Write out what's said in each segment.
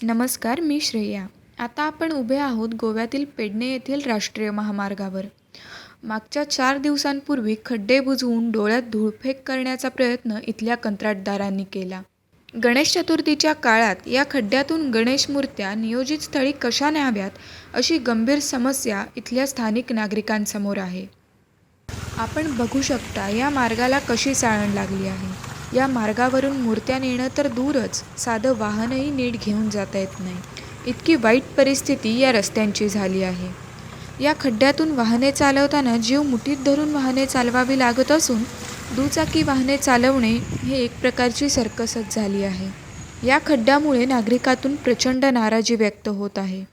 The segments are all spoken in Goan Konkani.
नमस्कार, मी श्रेया. आता आपण उभे आहोत गोव्यातील पेडणे येथील राष्ट्रीय महामार्गावर. मागच्या 4 दिवसांपूर्वी खड्डे बुजवून डोळ्यात धूळफेक करण्याचा प्रयत्न इथल्या कंत्राटदारांनी केला. गणेश चतुर्थीच्या काळात या खड्ड्यातून गणेश मूर्त्या नियोजित स्थळी कशा न्याव्यात अशी गंभीर समस्या इथल्या स्थानिक नागरिकांसमोर आहे. आपण बघू शकता या मार्गाला कशी चाळण लागली आहे. या मार्गावरून मूर्त्या नेणं तर दूरच, साधं वाहनही नीट घेऊन जाता येत नाही. इतकी वाईट परिस्थिती या रस्त्यांची झाली आहे. या खड्ड्यातून वाहने चालवताना जीव मुठीत धरून वाहने चालवावी लागत असून दुचाकी वाहने चालवणे हे एक प्रकारची सर्कसच झाली आहे. या खड्ड्यामुळे नागरिकातून प्रचंड नाराजी व्यक्त होत आहे.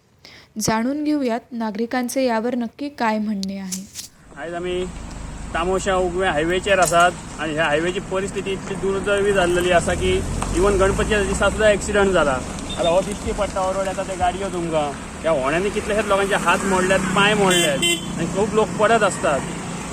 जाणून घेऊयात नागरिकांचे यावर नक्की काय म्हणणे आहे. आयज आमी तामोशा उगवे हायवेचेर आसात आनी ह्या हायवेची परिस्थिती इतली दुर्दैवी जाल्लेली आसा की इवन गणपतीच्या दिसा सुद्दां एक्सिडंट जाला. आतां हो दिश्टी पडटा हो रोड, येता ते गाडयो तुमकां ह्या होण्यांनी कितलेशेच लोकांचे हात मोडल्यात, पांय मोडल्यात आनी खूब लोक पडत आसतात.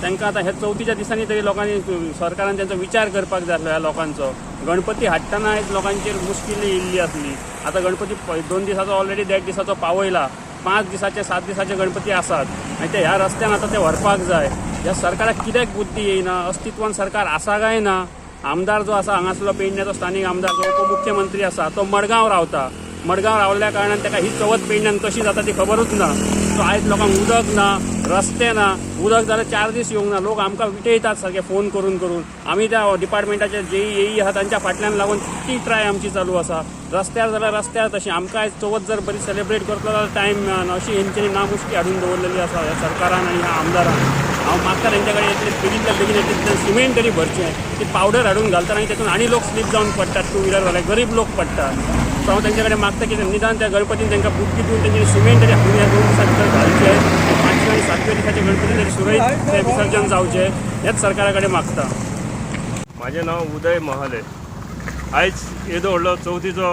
तांकां आतां ह्या चवथीच्या दिसांनी तरी लोकांनी, सरकारान तेंचो विचार करपाक जाय आसलो ह्या लोकांचो. गणपती हाडटना आयज लोकांचेर मुश्किली येयल्ली आसली. आतां गणपती 2 दिसाचो ऑलरेडी 1.5 दिसाचो पावयला, 5 दिसाचे 7 दिसाचे गणपती आसात आनी ते ह्या रस्त्यान आतां ते व्हरपाक जाय. ह्या सरकाराक कित्याक बुद्धी येयना? अस्तित्वान सरकार आसा काय ना? आमदार जो आसा हांगासलो पेडण्याचो स्थानीक आमदार जो उपमुख्यमंत्री आसा तो मडगांव रावता. मडगांव रावल्या कारणान ताका ही चवथ पेडण्यान कशी जाता ती खबरूच ना. सो आयज लोकांक उदक ना, रस्ते ना. उदक जाल्यार 4 दीस येवंक ना. लोक आमकां विटयतात सारके फोन करून करून. आमी त्या डिपार्टमेंटाचे जे एई आहा तांच्या फाटल्यान लागून ती ट्राय आमची चालू आसा. रस्त्यार जाल्यार रस्त्यार तशें आमकां आयज चवथ जर बरी सेलिब्रेट करतलो जाल्यार टायम मेळना. अशी हेंच्यांनी नामुश्की हाडून दवरलेली आसा ह्या सरकारान आनी ह्या आमदारान. हांव मागता तेंच्या कडेन इतले बेगीनल्या बेगीन इतलें सिमेंट तरी भरचें. ती पावडर हाडून घालतात आनी तेतून आनी लोक स्लीप जावन पडटात. टू व्हिलरवाले गरीब लोक पडटात. सो हांव तेंच्या कडेन मागता की निदान त्या गणपतीन तांकां बुद्धी दिवन तेंच्यांनी सिमेंट तरी हाडून ह्या 2 दिसां भितर घालचें आनी 5व्या आनी 7व्या दिसाचे गणपती तरी सुरळीत ते विसर्जन जावचें हेच सरकारा कडेन मागता. म्हाजें नांव उदय महाले. आयज येदो व्हडलो चवथीचो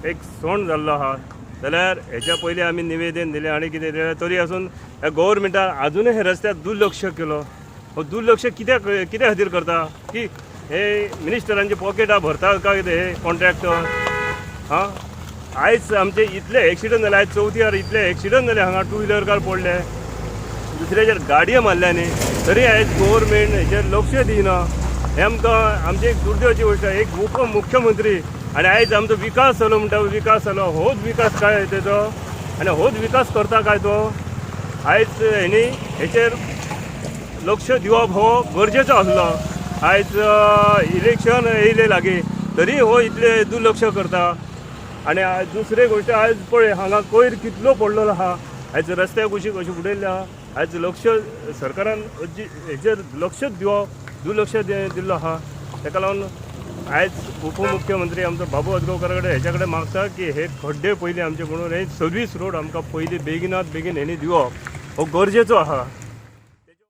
एक सण जाल्लो आहा, जाल्यार हेच्या पयलीं आमी निवेदन दिलें आनी कितें दिलें, तरी आसून ह्या गव्हर्मेंटान आजुनूय हे रस्त्यार दुर्लक्ष केलो. हो दुर्लक्ष कित्याक, कित्या खातीर करता की हे मिनिस्टरांची पॉकेटां भरता काय कितें हे कॉन्ट्रॅक्टर? हां, आयज आमचे इतले एक्सिडंट जाले, आयज चवथीर इतले एक्सिडंट जाले हांगा, टू व्हिलरकार पडले, दुसऱ्याचेर गाडयो मारल्या न्ही, तरी आयज गव्हर्मेंट हेचेर लक्ष दिना. हें आमकां आमची एक दुर्दैवाची गोश्ट. एक उपमुख्यमंत्री आनी आयज आमचो विकास जालो म्हणटा, विकास जालो, होच विकास काय तेजो? आनी होच विकास करता काय तो? आयज हेणी हेचेर लक्ष दिवप हो गरजेचो आसलो. आयज इलेक्शन येयलें लागीं, तरी हो इतले दुर्लक्ष करता. आनी दुसरी गोश्ट, आयज पळय हांगा कोयर कितलो पडलेलो आहा, आयज रस्त्या कुशीक अशें उडयल्लें आहा. आयज लक्ष सरकारान हेचेर लक्ष दिवप दुर्लक्ष दिल्लो आहा. तेका लागून आयज उपमुख्यमंत्री आमचो बाबू आजगांवकारा कडेन हेच्या कडेन मागता की हे खड्डे पयलीं आमचे म्हणून हे सर्वीस रोड आमकां पयलीं बेगिनात बेगीन हेणी दिवप हो गरजेचो आहा.